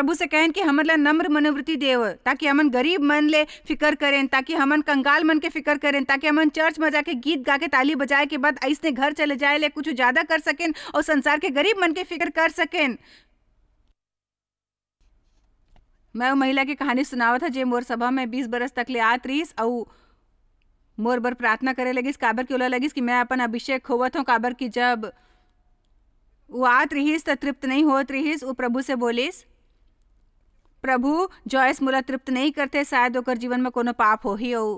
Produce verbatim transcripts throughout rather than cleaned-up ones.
प्रभु से कहेन कि हमन ला नम्र मनोवृत्ति देव, ताकि हमन गरीब मन ले फिकर करेन, ताकि हमन कंगाल मन के फिकर करेन, ताकि हमन चर्च में जाके गीत गा के ताली बजाए के बाद अइसने घर चले जाए ले कुछ ज्यादा कर सकेन और संसार के गरीब मन के फिकर कर सकेन। मैं वो महिला के कहानी सुनावत ह, जे मोर सभा में बीस बरस तक ले आत रहिस, अऊ मोर बर प्रार्थना करे लगिस, काबर कि ओला लगिस कि मैं अपन अभिषेक खोवत हूँ, काबर कि जब वो आत रहिस, त तृप्त नहीं होत रहिस। वो प्रभु से बोलिस, "प्रभु, जॉयस मोला तृप्त नहीं करते, शायद ओकर जीवन में कोनो पाप होही।" अऊ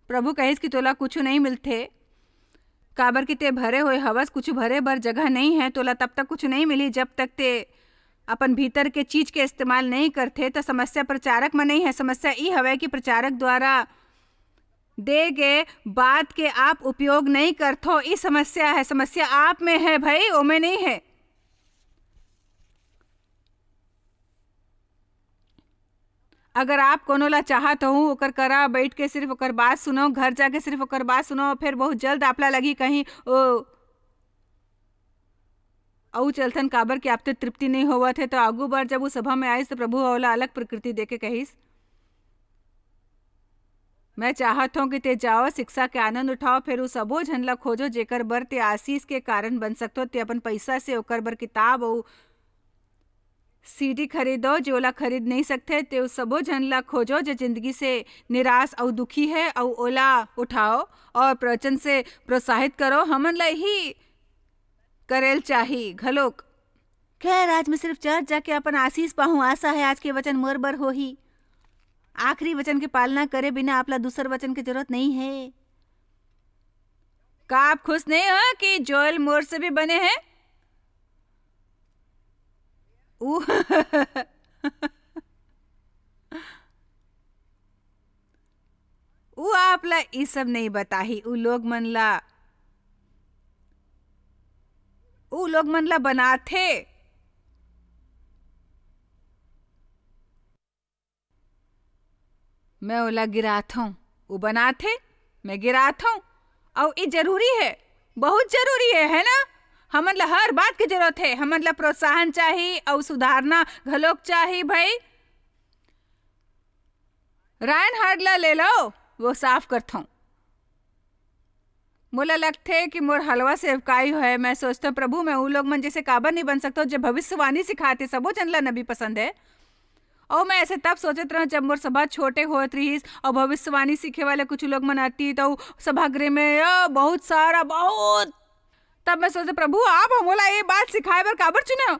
प्रभु कहिस कि तोला कुछु नहीं मिलथे, काबर कि ते भरे होए हवस, कुछु भरे बर जगह नहीं है, तोला तब तक कुछु नहीं मिली, जब तक ते अपन भीतर के चीज के इस्तेमाल नहीं करथे। त समस्या प्रचारक में नहीं है, समस्या ई हवय कि प्रचारक द्वारा दे गे बात के आप उपयोग नहीं करथो, ई समस्या है। समस्या आप में है भाई, ओमे नहीं है। अगर आप कोनो ला चाहत हो, ओकर करा बैठ के सिर्फ ओकर बात सुनो, घर जाके सिर्फ ओकर बात सुनो, फिर बहुत जल्द आपला लगी कहीं ओ अऊ चलथन, काबर कि आपते तृप्ति नहीं होवत है। तो आगू बार जब वो सभा में आइस, तो प्रभु ह ओला अलग प्रकृति देके कहिस, "मैं चाहत हूँ कि ते जाओ, शिक्षा के आनंद उठाओ, फिर उस सबो झन ला खोजो, जेकर बर ते आशीष के कारण बन सकथो। ते अपन पैसा से ओकर बर किताब अऊ सीडी खरीदो, जे ओला खरीद नहीं सकथे, ते उस सबो झन ला खोजो, जे जिंदगी से निराश अऊ दुखी है, अऊ ओला उठाओ और प्रवचन से प्रोत्साहित करो।" हमन ला यही करेल चाही घलोक। खैर, आज मैं सिर्फ चर्च जाके अपन आशीष पाहूं। आशा है, आज के वचन मोर बर होही। आखिरी वचन के पालना करे बिना आपला दूसर वचन के जरूरत नहीं है। का आप खुश नहीं हो कि जोएल मोर से भी बने हैं? उ, उ आपला ई सब नहीं बताही। उ लोग मन ला, उ लोग मन ला बनाथे। मैं ओला गिराथंव, उ बनाथे, मैं गिराथंव। अउ ई जरूरी है, बहुत जरूरी है, है ना? हमन ला हर बात के जरूरत है, हमन ला प्रोत्साहन चाही अउ सुधारना घलोक चाही भाई। रायन हार्ड ला ले लो, वो साफ करथंव। मोला लगथे कि मोर हलवा सेवकाई होय। मैं सोचथंव, "प्रभु, मैं उ लोग मन जैसे काबर नहीं बन सकथंव, जे भविष्यवाणी सिखाथे।" सबो जन ला नबी पसंद है। अउ मैं ऐसे तब सोचत रहंव, जब मोर सभा छोटे होत रिहिस अउ भविष्यवाणी सीखे वाले कुछ लोग मन आती, तो सभागृह में, अ, बहुत सारा, बहुत। तब मैं सोचथंव, "प्रभु, आप हमोला ये बात सिखाए बर काबर चुने?"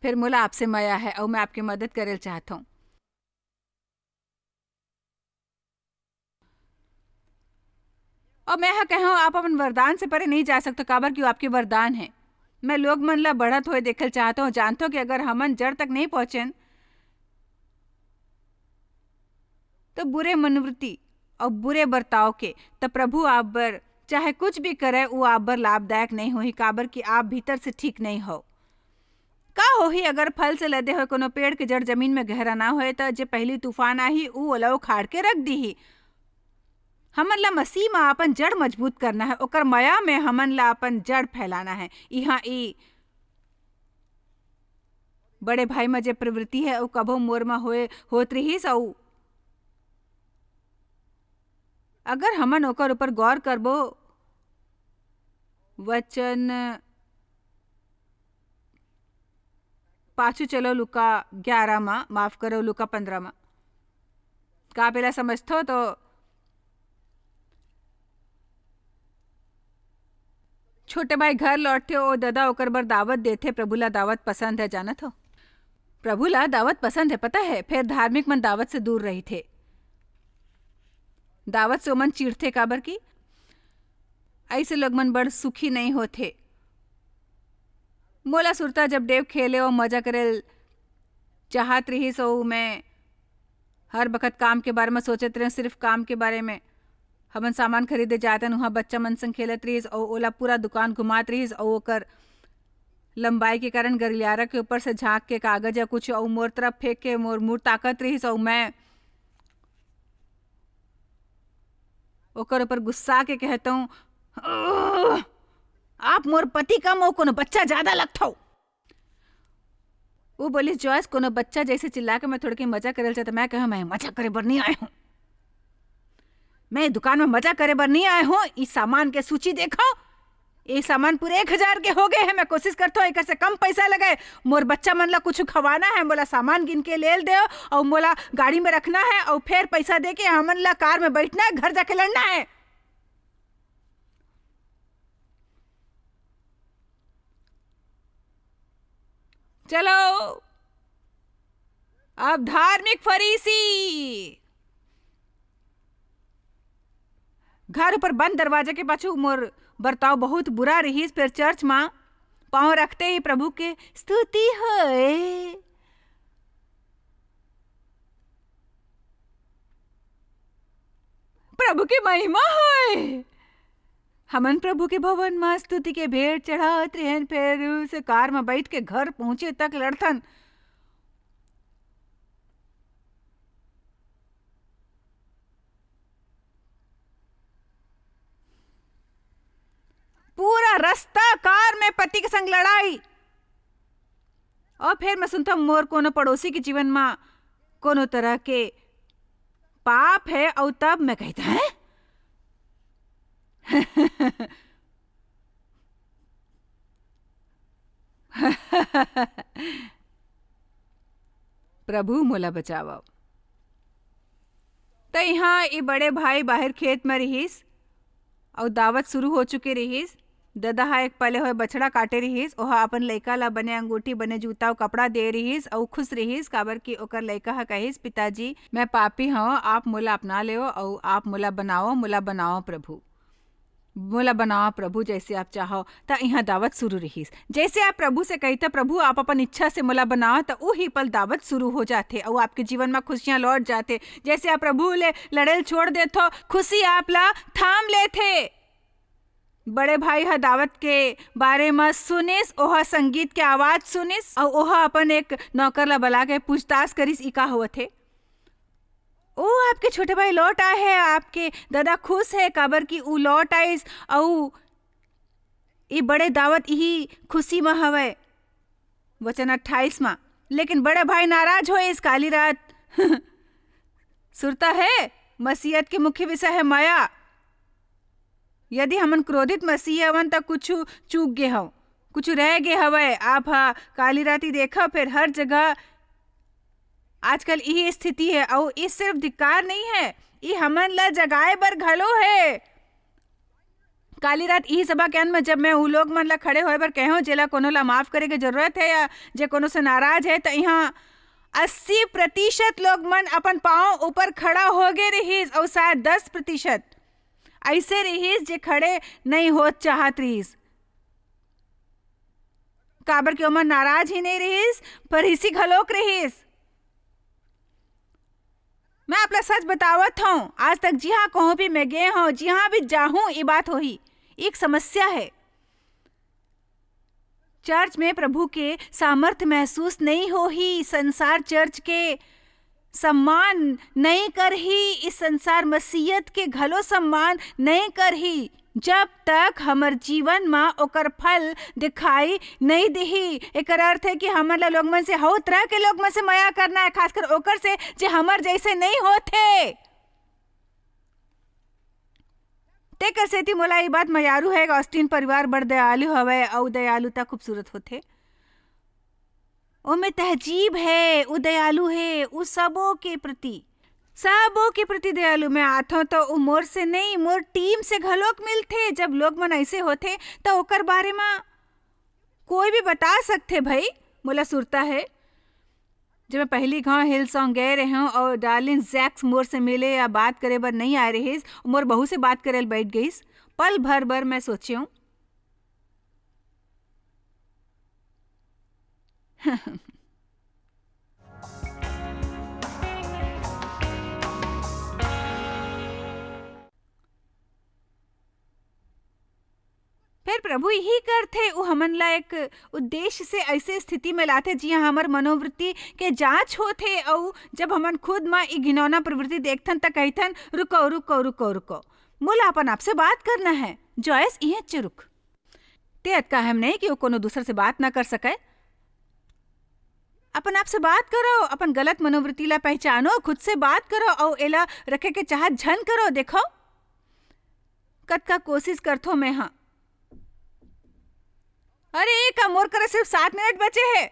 फिर मोला आपसे मया है अउ मैं आपके मदद करेल चाहत हूँ। अउ मैं ह कहूँ, आप अपन वरदान से परे नहीं जा सकते, काबर कि वो आपके वरदान है। मैं लोग मन ला बढ़त होए देखल चाहत हूँ। जानत हूँ कि अगर हमन जड़ तक नहीं पहुँचेन, तो बुरे मनोवृत्ति अउ बुरे बर्ताव के, त प्रभु आप बर चाहे कुछ भी करे, वो आप बर लाभदायक नहीं होही, काबर कि आप भीतर से ठीक नहीं हो। का होही अगर फल से लदे होए कोनो पेड़ के जड़ जमीन में गहरा ना होए, त जे पहली तूफान आही, ऊ ओला उखाड़ के रख दीही। हमन ला मसीह म अपन जड़ मजबूत करना है, ओकर मया में हमन ला अपन जड़ फैलाना है। इहाँ ई बड़े भाई म जे प्रवृत्ति है, वो कभो मोर म होए, होत रिहिस, अऊ अगर हमन ओकर ऊपर गौर करबो, वचन पाछू चलो, लूका ग्यारह म, माफ करो, लूका पन्द्रह म। का आप एला समझथो तो? छोटे भाई घर लौटथे, ओ ददा ओकर बर दावत देथे। प्रभु ला दावत पसंद है, जानत हो? प्रभु ला दावत पसंद है, पता है, फेर धार्मिक मन दावत से दूर रहिथे। दावत से ओमन चिढ़थे, काबर कि अइसे लोग मन बड़ सुखी नहीं होथे। मोला सुरता जब डेव खेले अउ मजा करे चाहत रिहिस, अउ मैं हर बखत काम के बारे में सोचत रहें, सिर्फ काम के बारे में। हमन सामान खरीदे जातन, उहाँ बच्चा मन संग खेलत रिहिस, अउ ओला पूरा दुकान घुमात रिहिस, अउ ओकर लंबाई के कारण गलियारा के ऊपर से झांक के कागज या कुछ अउ मोर तरफ फेंक के मोर मुंह ताकत रिहिस, अउ मैं ओकर ऊपर गुस्सा के कहत हूँ, "आप मोर पति कम अउ कोनो बच्चा ज्यादा लगथव।" वो बोलिस, "जॉयस, कोनो बच्चा जैसे चिल्ला के मैं थोड़े के मजा करे ल चाहत हूँ।" मैं कहा, "मैं मजा करे बर नहीं आए हूँ, मैं दुकान में मजा करे बर नहीं आए हूँ। ई सामान के सूची देखव, ये सामान पूरे एक हजार के हो गए हे। मैं कोशिश करत हूँ एकर से कम पैसा लगे। मोर बच्चा मन ला कुछ खवाना हे, मोला सामान गिन के ले ल देव अउ मोला गाड़ी में रखना हे अउ फेर पैसा दे के हमन ला कार में बैठना हे, घर जाके लड़ना हे।" चलो, अब धार्मिक फरीसी। घर ऊपर बंद दरवाजा के पाछू मोर बर्ताव बहुत बुरा रहिस, फेर चर्च म पाँव रखते ही प्रभु के स्तुति होए, प्रभु की महिमा होए। हमन प्रभु के भवन म स्तुति के भेंट चढ़ावत रहेन, फेर उस कार म बैठ के घर पहुंचे तक लड़थन। पूरा रास्ता कार में पति के संग लड़ाई। अउ फेर मैं सुनथंव मोर कोनो पड़ोसी के जीवन म कोनो तरह के पाप हे, अउ तब मैं कहिथंव, "हैं?" प्रभु मोला बचावव। त इहाँ ए बड़े भाई बाहिर खेत म रिहिस, अउ दावत शुरू हो चुके रिहिस। ददा ह एक पले होए बछड़ा काटे रिहिस, ओहा अपन लइका ला बने अंगूठी, बने जूता अउ कपड़ा दे रिहिस, अउ खुश रिहिस, काबर कि ओकर लइका ह कहिस, "पिताजी, मैं पापी हंव, आप मोला अपना लेव, अउ आप मोला बनाओ, मोला बनाओ प्रभु।" मोला बनावा प्रभु, जैसे आप चाहो। त इहाँ दावत शुरू रहिस। जैसे आप प्रभु से कही, त "प्रभु, आप अपन इच्छा से मोला बनावा," त उही पल दावत शुरू हो जाथे अउ आपके जीवन म खुशियां लौट जाथे। जैसे आप प्रभु ले लड़ेल छोड़ देथो, खुशी आप ला थाम लेथे। बड़े भाई ह दावत के बारे म सुनिस, ओह संगीत के आवाज सुनिस अउ ओह अपन एक नौकर ला बला के पूछताछ करिस, "ई का होवत हे?" ओ, आपके छोटे भाई लौट आए हैं, आपके दादा खुश है, काबर कि ऊ लौट आइस, अऊ ई बड़े दावत इही खुशी म हवय। वचन अट्ठाईस म, लेकिन बड़े भाई नाराज होइस काली रात। सुरता है, मसीहत के मुख्य विषय है मया। यदि हमन क्रोधित मसीही हवन, त कुछु चूक गे हव, कुछु रह गे हवय। आप ह काली राती देखव, फेर हर जगह आजकल इही स्थिति हे, अउ ई सिर्फ धिक्कार नइ हे, ई हमन ला जगाए बर घलो हे। काली रात इही सभा के अंत म, जब मैं उ लोग मन ला खड़े होए बर कहेंव, जेला कोनो ला माफ करे के जरूरत हे या जे कोनो से नाराज हे, त इहाँ अस्सी प्रतिशत लोग मन अपन पाँव ऊपर खड़ा हो गे रिहिस, अउ शायद दस प्रतिशत अइसे रिहिस, जे खड़े नइ होत चाहत रिहिस। काबर कि ओमन नाराज ही नइ रिहिस, फरीसी घलोक रिहिस। मैं आप ला सच बतावत हंव, आज तक जिहां कहूं भी मैं गे हंव, जिहां भी जाहूं, ये बात होही, एक समस्या है। चर्च में प्रभु के सामर्थ महसूस नइ होही, संसार चर्च के सम्मान नइ करही, इस संसार मसीहत के घलो सम्मान नइ करही, जब तक हमर जीवन म ओकर फल दिखाई नइ दिही। एकर अर्थ हे कि हमन ला लोग मन से, हर तरह के लोग मन से मया करना हे, खासकर ओकर से, जे हमर जइसे नइ होथे। तेकर सेती मोला ये बात मयारू हे, ऑस्टिन परिवार बड़ दयालु हवय, अउ दयालुता खूबसूरत होथे। ओमे तहजीब हे, उ दयालु हे, उ सबो के प्रति, सबो के प्रति दयालु। मैं आथंव त उ मोर से नइ, मोर टीम से घलोक मिलथे। जब लोग मन अइसे होथे, त ओकर बारे म कोई भी बता सकथे भई, मोला सुरता हे। जब मैं पहली घांव हिल सॉन्ग गए रहेंव अउ डार्लिन जैक्स मोर से मिले या बात करे बर नइ आए रहिस, मोर बहू से बात करे ल बैठ गइस। पल भर बर मैं सोचेंव, फेर प्रभु इही करथे, उ हमन ला एक उद्देश्य से अइसे स्थिति में लाथे, जिहां हमर मनोवृत्ति के जांच होथे, अउ जब हमन खुद म ई घिनौना प्रवृत्ति देखथन, त कहिथन, "रुको, रुको, रुको, रुको।" मोला अपन आप से बात करना है। जॉयस, इहें च रुक। ते अतका अहम नहीं कि वो कोनो दूसर से बात ना कर सके। अपन आप से बात करो, अपन गलत मनोवृत्ति ला पहचानो, खुद से बात करो, अउ एला रखे के चाहत झन करो। देखो, कतका कोशिश करथो मैं, हाँ। अरे, का मोर करा सिर्फ सात मिनट बचे हे?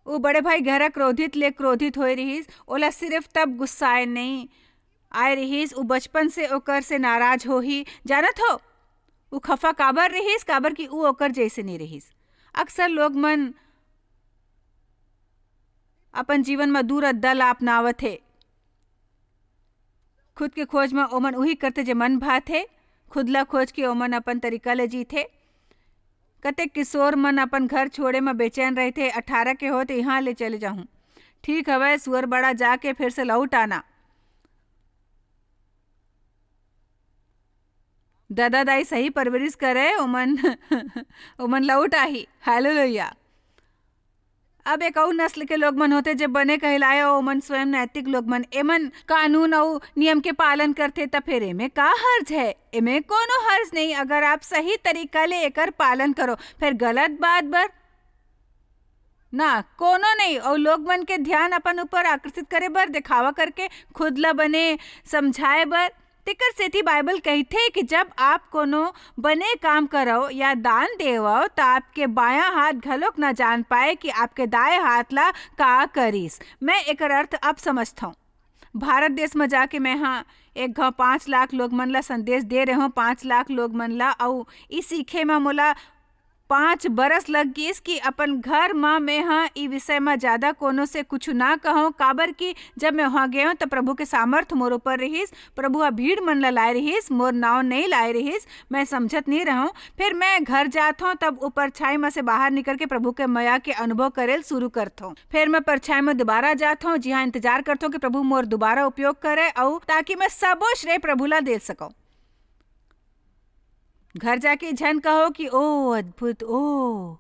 वो बड़े भाई गहरा क्रोधित ले क्रोधित होए रिहिस। ओला सिर्फ तब गुस्सा आए नहीं आए रिहिस, वो बचपन से ओकर से नाराज होही। जानत हो, वो खफा काबर रिहिस? काबर कि वो ओकर जैसे नहीं रिहिस। अक्सर लोग मन अपन जीवन म दू रद्दा ला अपनावत हे। खुद के खोज म ओमन उही करथे जे मन भाथे। खुद ला खोज के ओमन अपन तरीका ले जीथे। कतेक किशोर मन अपन घर छोड़े म बेचैन रहिथे, "अठारह के होत इहाँ ले चले जाहूं।" ठीक हवय, सुअर बड़ा जाके फिर से लौट आना। दादा दाई सही परवरिश करे, ओमन ओमन लौट आही। हालेलुया। अब एक अउ नस्ल के लोग मन होथे जे बने कहलाए, अउ ओमन स्वयं नैतिक लोग मन। एमन कानून अउ नियम के पालन करथे, त फेर एमे का हर्ज है? एमे कोनो हर्ज नहीं, अगर आप सही तरीका ले एकर पालन करो। फेर गलत बात बर ना, कोनो नहीं। अउ लोग मन के ध्यान अपन ऊपर आकर्षित करे बर, दिखावा करके, खुद ला बने समझाए बर। तेकर सेती बाइबल कहिथे कि जब आप कोनो बने काम करव या दान देवव, त आपके बायां हाथ घलोक न जान पाए कि आपके दाएं हाथ ला का करिस। मैं एकर अर्थ अब समझथंव। भारत देश म जाके मैं हा एक घाव पाँच लाख लोग मन ला संदेश दे रहे हूँ, पाँच लाख लोग मन ला, अउ ई सीखे म मोला पाँच बरस लग गिस कि अपन घर म मैं हा ई विषय म ज्यादा कोनो से कुछ ना कहूँ, काबर कि जब मैं वहाँ गए हूँ, त प्रभु के सामर्थ मोर ऊपर रहिस। प्रभु ह भीड़ मन ला लाए रहिस, मोर नाव नहीं लाए रहिस। मैं समझत नहीं रहूँ। फिर मैं घर जात हूँ, तब वो परछाई म से बाहर निकल के प्रभु के मया के अनुभव करेल शुरू करत हूँ। फिर मैं परछाई म दोबारा जात हूँ, जिहाँ इंतजार करत हूँ कि प्रभु मोर दोबारा उपयोग करे, अउ ताकि मैं सबो श्रेय प्रभु ला दे सकूँ। घर जाके झन कहो कि "ओ अद्भुत, ओ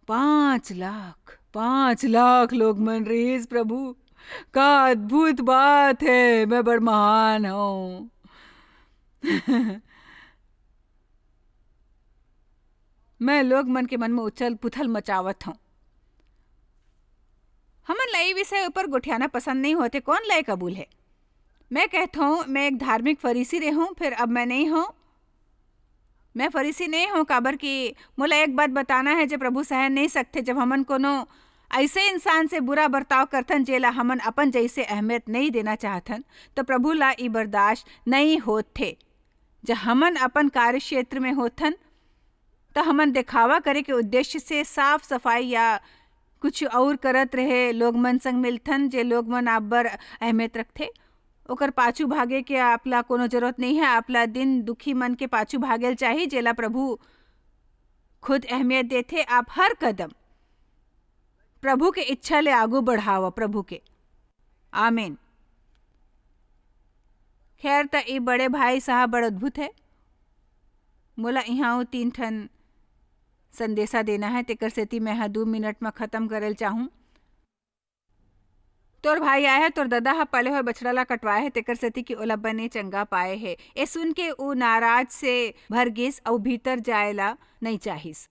पाँच लाख, पाँच लाख लोग मन रहिस, प्रभु, का अद्भुत बात है, मैं बड़ महान हूँ।" मैं लोग मन के मन में उछल पुथल मचावत हूँ। हमन ला ई विषय ऊपर गोठियाना पसंद नहीं होते, कौन ला ये कबूल है? मैं कहत हूँ, मैं एक धार्मिक फरीसी रहे हूँ, फिर अब मैं नहीं हूँ। मैं फरीसी नहीं हूँ, काबर कि मोला एक बात बताना है, जे प्रभु सहन नहीं सकथे, जब हमन कोनो ऐसे इंसान से बुरा बर्ताव करथन, जेला हमन अपन जैसे अहमियत नहीं देना चाहथन, तो प्रभु ला ई बर्दाश्त नहीं होथे। जब हमन अपन कार्यक्षेत्र में होथन, त हमन दिखावा करे के उद्देश्य से साफ सफाई या कुछ और करत रहे लोग मन संग मिलथन, जे लोग मन आप बर अहमियत रखथे। ओकर पाछू भागे के आप ला कोनो जरूरत नहीं है। आप ला दिन दुखी मन के पाछू भागेल चाही, जेला प्रभु खुद अहमियत देथे। आप हर कदम प्रभु के इच्छा ले आगू बढ़ावा, प्रभु के। आमीन। खैर, त ई बड़े भाई साहब बड़ अद्भुत है। मोला इहाँ तीन ठन संदेशा देना है, तेकर सेती मैं ह दू मिनट म खत्म करल चाहूँ। तोर भाई आए है, तोर ददा ह पले होए बछड़ा ला कटवाए है, तेकर सेती कि ओला बने चंगा पाए है। ए सुन के ऊ नाराज से भर गिस अउ भीतर जाए ला नइ चाहिस।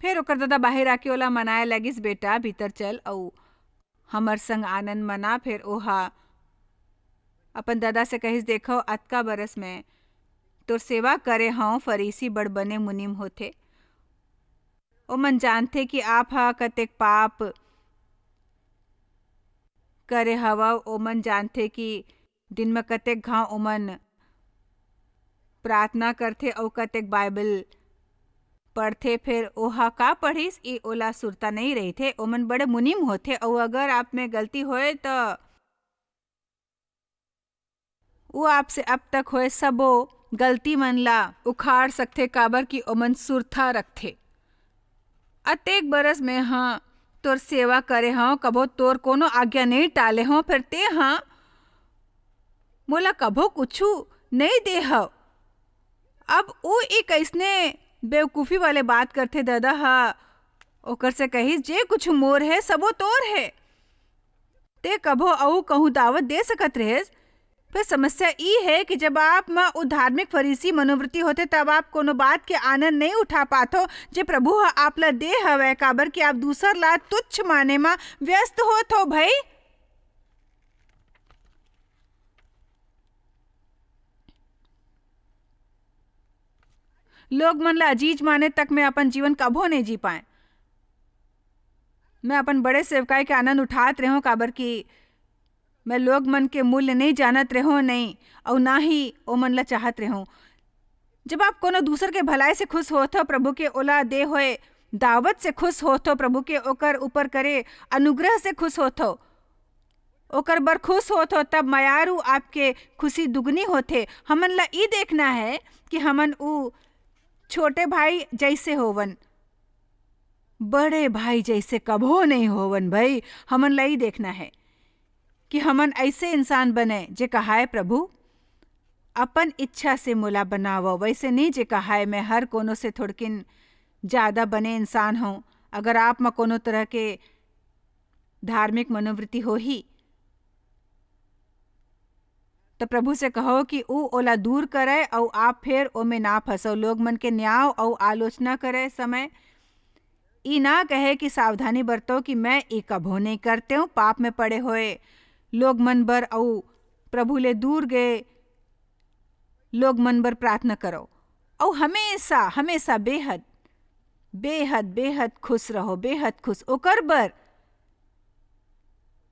फेर ओकर ददा बाहिर आके ओला मनाए लगिस, "बेटा, भीतर चल अउ हमर संग आनंद मना।" फेर ओहा अपन ददा से कहिस, "देखव, अतका बरस में तोर सेवा करे हंव, फरीसी बड़ बने मुनीम होथे। ओमन जानथे कि आप ह कतेक पाप करे हवव, ओमन जानथे कि दिन में कतेक घांव ओमन प्रार्थना करथे अउ कतेक बाइबल पढ़थे।" फेर ओहा का पढ़िस, ई ओला सुरता नइ रहिथे। ओमन बड़े मुनीम होथे, अउ अगर आप में गलती होए, त वो आपसे अब तक होए सबो गलती मन ला उखाड़ सकथे, काबर कि ओमन सुरता रखथे। "अतेक बरस में ह तोर सेवा करे हंव, कभो तोर कोनो आज्ञा नइ टाले हंव, फेर तें ह मोला कभो कुछु नइ दे हव।" अब ओ एक अइसने बेवकूफी वाले बात करथे, ददा ह ओकर से कहिस, "जे कुछु मोर हे, सबो तोर हे। तें कभो अउ कहूं दावत दे सकत रहेस, फिर समस्या ई हे कि जब आप म ओ धार्मिक फरीसी मनोवृत्ति होथे, तब आप कोनो बात के आनंद नइ उठा पाथो, जे प्रभु ह आप ला दे हवय, काबर कि आप दूसर ला तुच्छ माने म व्यस्त होत हो, भई। लोग मन ला अजीज माने तक मैं अपन जीवन कभो नइ जी पाए। मैं अपन बड़े सेवकाई के आनंद उठात रेहों, काबर कि मैं लोग मन के मूल्य नइ जानत रेहों, नइ, अउ ना ही ओमन ला चाहत रेहों। जब आप कोनो दूसर के भलाई से खुश होत हो, प्रभु के ओला दे होए दावत से खुश होत हो, प्रभु के ओकर ऊपर करे अनुग्रह से खुश होत हो, ओकर बर खुश होत हो, तब मयारू आपके खुशी दुगनी होथे। हमन ला ई देखना है कि हमन ऊ छोटे भाई जैसे होवन, बड़े भाई जैसे कभो नहीं होवन भई। हमन ला ई देखना है कि हमन ऐसे इंसान बने जे कहाय, "प्रभु, अपन इच्छा से मोला बनावव, वैसे नहीं जे कहाय, मैं हर कोनो से थोड़किन ज्यादा बने इंसान हूँ।" अगर आप म कोनो तरह के धार्मिक मनोवृत्ति होही, त प्रभु से कहो कि ऊ ओला दूर करय अउ आप फेर ओमे ना फंसो। लोग मन के न्याव अउ आलोचना करय समय ई ना कहे कि सावधानी बरतो कि मैं ई कभो नहीं करतेंव, पाप में पड़े होए लोग मन बर अउ प्रभु ले दूर गए लोग मन बर प्रार्थना करो। अउ हमेशा, हमेशा बेहद, बेहद, बेहद खुश रहो, बेहद खुश ओकर बर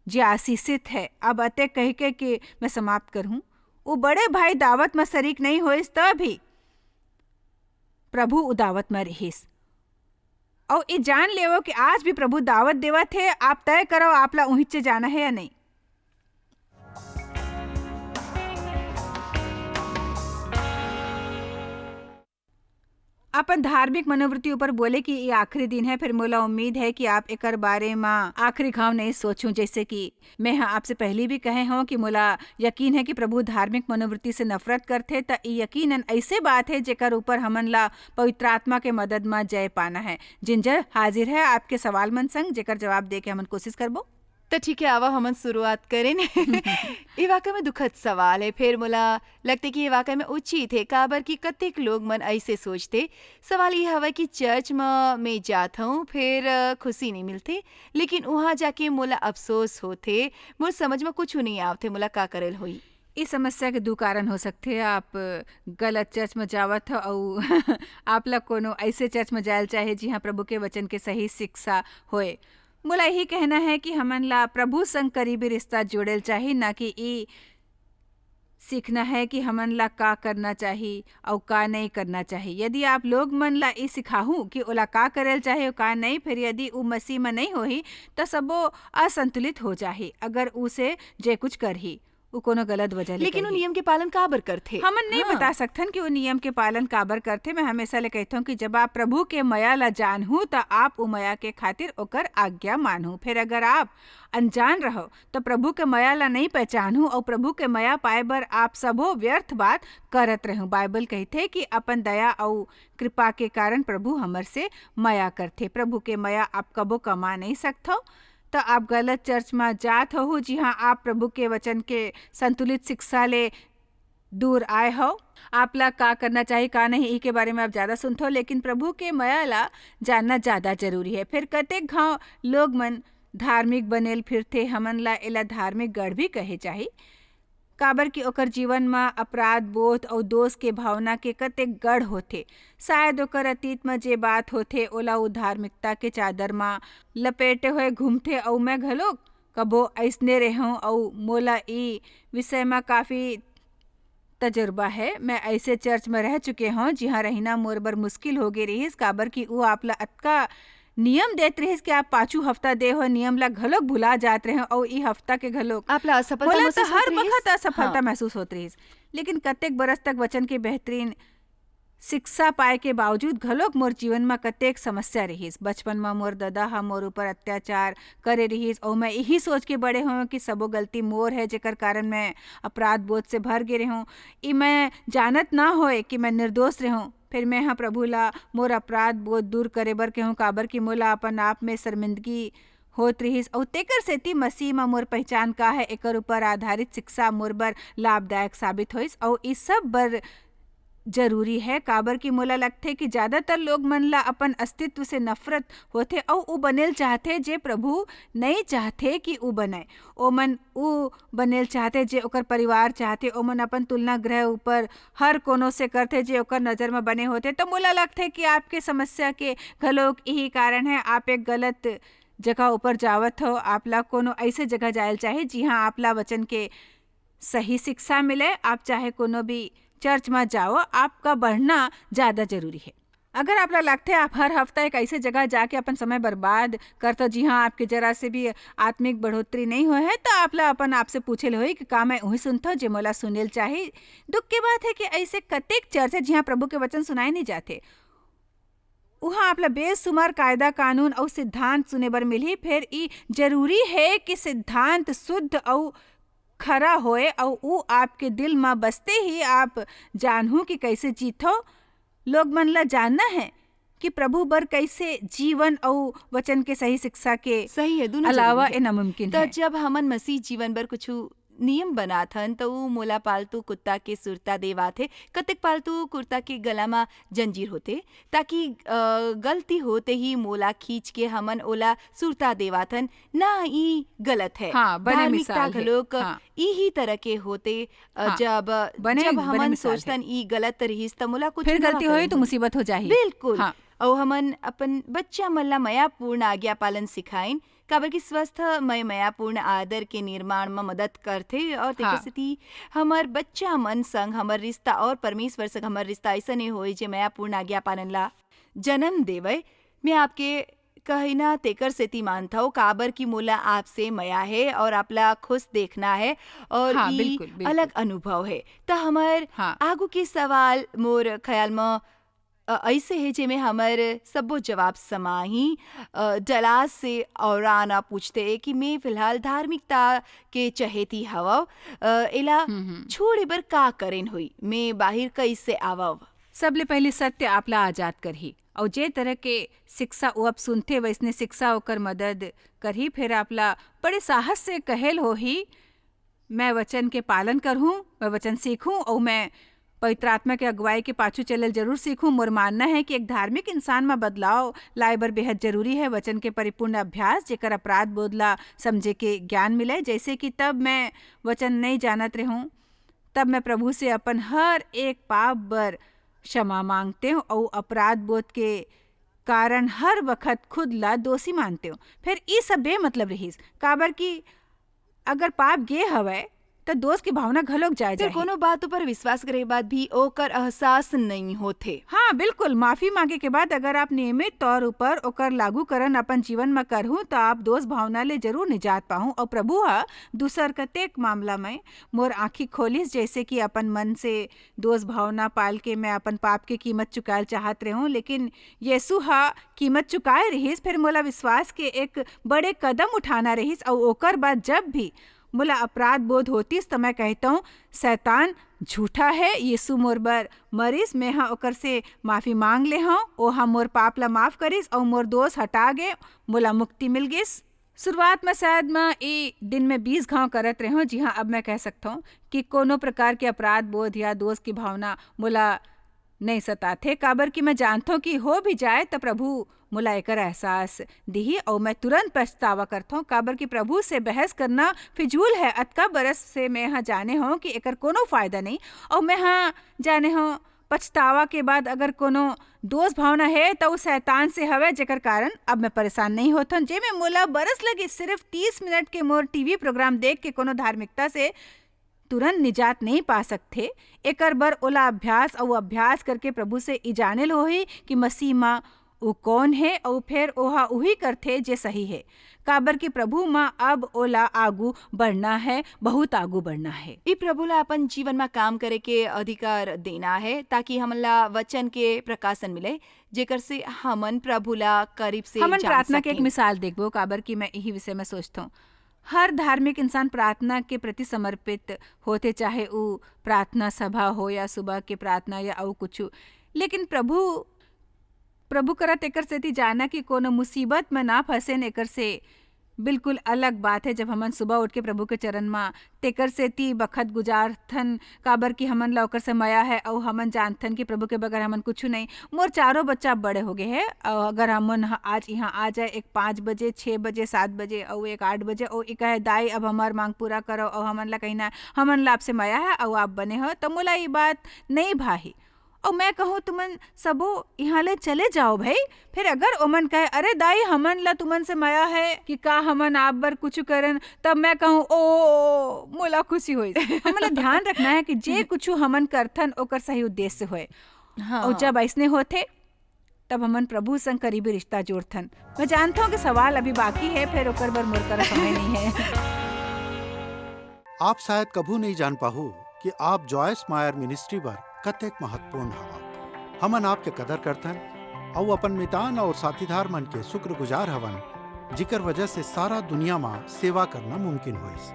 जे आशीषित है। अब अतेक कहिके कि मैं समाप्त करहूं, वो बड़े भाई दावत म शरीक नहीं होइस, त भी प्रभु उ दावत म रिहिस। अउ ये जान लेवो कि आज भी प्रभु दावत देवत हे, आप तय करो आप ला उहिचे जाना है या नहीं। अपन धार्मिक मनोवृत्ति ऊपर बोले कि ये आखिरी दिन है, फिर मोला उम्मीद है कि आप एकर बारे म आखिरी घाव नहीं सोचूं। जैसे कि मैं ह आपसे पहली भी कहे हूं कि मोला यकीन है कि प्रभु धार्मिक मनोवृत्ति से नफरत करथे, त ई यकीनन ऐसे बात है जेकर ऊपर हमन ला पवित्र आत्मा के मदद म जय पाना है। जिंजर हाजिर है आपके सवाल मन संग, जेकर जवाब दे के हमन कोशिश करबो। त ठीक है, आवा हमन शुरुआत करें। ये वाकई में दुखद सवाल है, फिर मोला लगथे कि ये वाकई में उचित है, काबर कि कतेक लोग मन ऐसे सोचथे। सवाल ये हवय कि चर्च म मैं जात हूँ, फिर, अ, खुशी नहीं मिलथे, लेकिन वहाँ जाके मोला अफसोस होथे, मोर समझ म कुछ नहीं आवथे, मोला का करल होई? इस समस्या के दू कारण हो सकथे। आप गलत चर्च म जावत हो अउ आप ला कोनो ऐसे चर्च म जायल चाहे, जिहाँ प्रभु के वचन के सही शिक्षा होए। मोला यही कहना है कि हमन ला प्रभु संग करीबी रिश्ता जोड़ेल चाही, ना कि ई सीखना है कि हमन ला का करना चाही अउ का नहीं करना चाही। यदि आप लोग मन ला ई सिखाहू कि ओला का करेल चाही अउ का नहीं, फिर यदि उ मसीह म नहीं होही, त सबो असंतुलित हो जाही। अगर उसे जे कुछ करही, उ कोनो गलत वजह ले लेकिन वो करही। नियम के पालन काबर करथे? हमन नहीं हाँ। बता सकथन कि वो नियम के पालन काबर करथे। मैं हमेशा ले कहथौं कि जब आप प्रभु के मया ला जानहू, त आप उ मया के खातिर ओकर आज्ञा मानहू। फिर अगर आप अनजान रहो, त प्रभु के मया ला नहीं पहचानहू, अउ प्रभु के मया पाए बर आप सबो व्यर्थ बात करत रहू। बाइबल कहिथे कि अपन दया अउ कृपा के कारण प्रभु हमर से मया करथे। प्रभु के मया आप कबो कमा नहीं सकथो। त आप गलत चर्च म जात हहू, जिहाँ आप प्रभु के वचन के संतुलित शिक्षा ले दूर आए हव। आप ला का करना चाही, का नहीं, ई के बारे में आप ज्यादा सुनथव, लेकिन प्रभु के मया ला जानना ज्यादा जरूरी है। फिर कतेक घाव लोग मन धार्मिक बनेल फिरथे, हमन ला एला धार्मिक गढ़ भी कहे चाही, काबर कि ओकर जीवन म अपराध बोध अउ दोष के भावना के कतेक गढ़ होथे। शायद ओकर अतीत म जे बात होथे, ओला उ धार्मिकता के चादर म लपेटे हुए घूमथे, अउ मैं घलोक कभो अइसने रेहंव, अउ मोला ई विषय म काफी तजुर्बा है। मैं ऐसे चर्च में रह चुके हौं, जिहाँ रहिना मोर बर मुश्किल हो गे रिहिस, काबर कि ऊ आप ला अतका नियम देत रिहिस कि आप पाछू हफ्ता दे हो नियम ला घलोक भुला जात रहे हो, अउ ई हफ्ता के घलोक आप ला असफलता मोला महसूस तो होत हर रिहिस? वक्त असफलता हाँ। महसूस होत रिहिस। लेकिन कतेक बरस तक वचन के बेहतरीन शिक्षा पाए के बावजूद घलोक मोर जीवन म कतेक समस्या रिहिस। बचपन म मोर ददा ह मोर ऊपर अत्याचार करे रिहिस, अउ मैं इही सोच के बड़े हों कि सबो गलती मोर है, जेकर कारण मैं अपराध बोध से भर गे रेहों। ई मैं जानत ना होए कि मैं निर्दोष रेहों। फिर मैं ह प्रभु ला मोर अपराध बोध दूर करे बर कहूँ, काबर कि मोला अपन आप में शर्मिंदगी होत रिहिस, अउ तेकर सेती मसीह म मोर पहचान का है, एकर ऊपर आधारित शिक्षा मोर बर लाभदायक साबित होइस, अउ ई सब बर जरूरी है, काबर कि मोला लगथे कि ज्यादातर लोग मन ला अपन अस्तित्व से नफरत होथे, अउ उ बनेल चाहथे, जे प्रभु नइ चाहथे कि उ बनय। ओमन उ बनेल चाहथे, जे ओकर परिवार चाहथे। ओमन अपन तुलना ग्रह ऊपर हर कोनो से करथे, जे ओकर नजर म बने होथे। त मोला लगथे कि आपके समस्या के घलोक इही कारण है, आप एक गलत जगह ऊपर जावत हो। आप ला कोनो ऐसे जगह जायल चाही, जिहाँ आप ला वचन के सही शिक्षा मिले। आप चाहे कोनो भी चर्च म जाओ, आपका बढ़ना ज्यादा जरूरी है। अगर आप ला लगथे, आप हर हफ्ता एक ऐसे जगह जाके अपन समय बर्बाद करथो, जिहाँ आपके जरा से भी आत्मिक बढ़ोतरी नहीं होए है, तो आप ला अपन आप से पूछे ले होई कि का मैं उही सुनथो, जे मोला सुनेल चाही। दुख के बात है कि ऐसे कतेक चर्च है, जिहाँ प्रभु के वचन सुनाए नहीं जाथे। उहाँ आप ला बेसुमार कायदा, कानून अउ सिद्धांत सुने बर मिलही। फेर ई जरूरी है कि सिद्धांत शुद्ध अउ खरा होए, अउ ऊ आपके दिल म बसते ही आप जानहू कि कैसे जीथो। लोग मन ला जानना है कि प्रभु बर कैसे जीवन अउ वचन के सही शिक्षा के सही है, दोनों अलावा जरूरी है। ए नामुमकिन त है। जब हमन मसीह जीवन बर कुछ नियम बनाथन, त ऊ मोला पालतू कुत्ता के सुरता देवाथे। कतेक पालतू कुत्ता के गला म जंजीर होथे, ताकि, अ, गलती होते ही मोला खींच के हमन ओला सुरता देवाथन। ना, ई गलत है। हाँ, बने धार्मिकता मिसाल है। घलोक हाँ। इही तरह के होते, अ, हाँ, जब, बने, जब बने हमन मिसाल है। सोचथन, "ई गलत रहिस, त मोला कुछ फिर ना गलती होई, करन तो होई।" मुसीबत हो जाही। बिल्कुल। हाँ। अउ हमन अपन बच्चा मन ला मयापूर्ण आज्ञा पालन सिखाइन, काबर कि स्वस्थ मय मयापूर्ण आदर के निर्माण म मदद करथे, और तेकर हाँ। सेती हमर बच्चा मन संग हमर रिश्ता और परमेश्वर संग हमर रिश्ता ऐसने होए, जे मयापूर्ण आज्ञा पालन ला जन्म देवय। मैं आपके कहिना तेकर सेती मानथव, काबर कि मोला आपसे मया हे और आपला खुश देखना हे और हाँ, ई बिल्कुल, बिल्कुल। अलग अनुभव हे। त हमर हाँ। आगू के सवाल मोर ख्याल म, अ, अइसे हे जेमे हमर सब्बो जवाब समाही। अ, डलास से औराना पूछथे कि मैं फिलहाल धार्मिकता के चहेती हवव, अ, एला हम्म, हम्म। छोड़े बर का करेन होई? मैं बाहिर कइसे आवव? सबले पहिली सत्य आपला आजाद करही, अउ जे तरह के शिक्षा वो अब सुनथे, वइसने शिक्षा ओकर मदद करही। फेर आपला बड़े साहस से कहेल होही, "मैं वचन के पालन करहूँ, मैं वचन सीखहूँ, अउ मैं पवित्र आत्मा के अगुवाई के पाछू चलल जरूर सीखहूँ।" मोर मानना हे कि एक धार्मिक इंसान म बदलाव लाए बर बेहद जरूरी हे। वचन के परिपूर्ण अभ्यास, जेकर अपराध बोध ला समझे के ज्ञान मिले, जइसे कि तब मैं वचन नइ जानत रेहूँ, तब मैं प्रभु से अपन हर एक पाप बर क्षमा मांगतेंव अउ अपराध बोध के कारण हर बखत खुद ला दोषी मानतेंव। फेर ई सब बेमतलब रिहिस, काबर कि अगर पाप गे हवय, त दोष के भावना घलोक जाए फेर जाही। कोनो बात ऊपर विश्वास करे के बाद भी ओकर एहसास नइ होथे। हाँ, बिल्कुल। माफी मांगे के बाद अगर आप नियमित तौर ऊपर ओकर लागूकरण अपन जीवन म करहू, त आप दोष भावना ले जरूर निजात पाहू। अउ प्रभु ह दूसर कतेक मामला में मोर आँखी खोलिस, जइसे कि अपन मन से दोष भावना पाल के मैं अपन पाप के कीमत चुकायल चाहत रेहूं, लेकिन यीशु ह कीमत चुकाए रिहिस, फेर मोला विश्वास के एक बड़े कदम उठाना रिहिस। अउ ओकर बाद जब भी मोला अपराध बोध होतिस, त मैं कहतंव, "शैतान झूठा हे, यीशु मोर बर मरिस।" मैं ह ओकर से माफी मांग ले हंव, ओहा मोर पाप ला माफ करिस अउ मोर दोष हटा गे, मोला मुक्ति मिल गिस। शुरुआत म शायद मैं ए दिन में बीस घाव करत रेहंव, जी हाँ, अब मैं कह सकथंव कि कोनो प्रकार के अपराध बोध या दोष की भावना मोला नइ सताथे, काबर कि मैं जानथंव कि हो भी जाए त प्रभु मोला एकर एहसास दिही अउ मैं तुरंत पछतावा करथंव, काबर कि प्रभु से बहस करना फिजूल है। अतका बरस से मैं ह जाने हंव कि एकर कोनो फायदा नहीं, अउ मैं ह जाने हंव पछतावा के बाद अगर कोनो दोष भावना है त उ शैतान से हवय, जेकर कारण अब मैं परेशान नहीं होथन, जेमे मोला बरस लगे सिर्फ तीस मिनट के मोर टीवी प्रोग्राम देख के कोनो धार्मिकता से तुरंत निजात नहीं पा सकथे। एकर बर ओला अभ्यास अउ अभ्यास करके प्रभु से ई जाने ल होही कि मसीह म उ कौन हे, अउ फेर ओहा उही करथे जे सही हे, काबर कि प्रभु म अब ओला आगू बढ़ना है, बहुत आगू बढ़ना है। ई प्रभु ला अपन जीवन म काम करे के अधिकार देना है, ताकि हमन ला वचन के प्रकाशन मिले, जेकर से हमन प्रभु ला करीब से हमन जान प्रार्थना के एक सकें। मिसाल देखबो, काबर कि मैं इही विषय में सोचथंव। हर धार्मिक इंसान प्रार्थना के प्रति समर्पित होथे, चाहे उ प्रार्थना सभा हो या सुबह के प्रार्थना या अउ कुछु। लेकिन प्रभु, प्रभु करत एकर सेती जाना कि कोनो मुसीबत में ना फंसेन, एकर से बिल्कुल अलग बात है जब हमन सुबह उठ के प्रभु के चरण म तेकर सेती बखत गुजारथन, काबर कि हमन ला ओकर से मया है अउ हमन जानथन कि प्रभु के बगैर हमन कुछु नहीं। मोर चारों बच्चा बड़े हो गए हैं, अउ अगर हमन ह-, आज यहाँ आ जाए एक पाँच बजे, छः बजे, सात बजे अउ एक आठ बजे, अउ एक कहे, "दाई, अब हमार मांग पूरा करो," अउ हमन ला कहीं ना, "हमन ला आपसे मया है अउ आप बने हो," त मोला ये बात नहीं भाही। अउ मैं कहूँ, "तुमन सबो यहाँ ले चले जाओ भाई।" फिर अगर ओमन कहे, "अरे दाई, हमन ला तुमन से मया है कि का हमन आप बर कुछ करन," तब मैं कहूँ, "ओ, मोला खुशी होइस।" हमन ला ध्यान रखना है कि जे कुछ हमन करथन, ओकर सही उद्देश्य होए। हाँ। अउ जब ऐसने होथे, तब हमन प्रभु संग करीबी रिश्ता जोड़थन। मैं जानता हूँ कि सवाल अभी बाकी है, फिर ओकर बर मोर करा समय नहीं है। आप शायद कभू नहीं जान पाहू कि आप जॉयस मायर मिनिस्ट्री बर कतेक महत्वपूर्ण हवा। हमन आपके कदर करथन अउ अपन मितान और साथीदार मन के शुक्रगुजार हवन, जिकर वजह से सारा दुनिया मा सेवा करना मुमकिन होइस।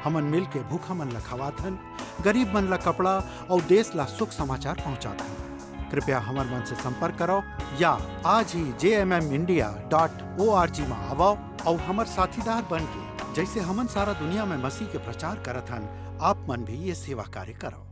हमन मिल के भूखा मन ला खवाथन, गरीब मन ला कपड़ा और देश ला सुख समाचार पहुंचाथन। कृपया हमर मन से संपर्क करो या आज ही जे M M India dot O R G मा आवो और हमर साथीदार बन के, जैसे हमन सारा दुनिया में मसीह के प्रचार करत हन, आप मन भी ये सेवा कार्य करो।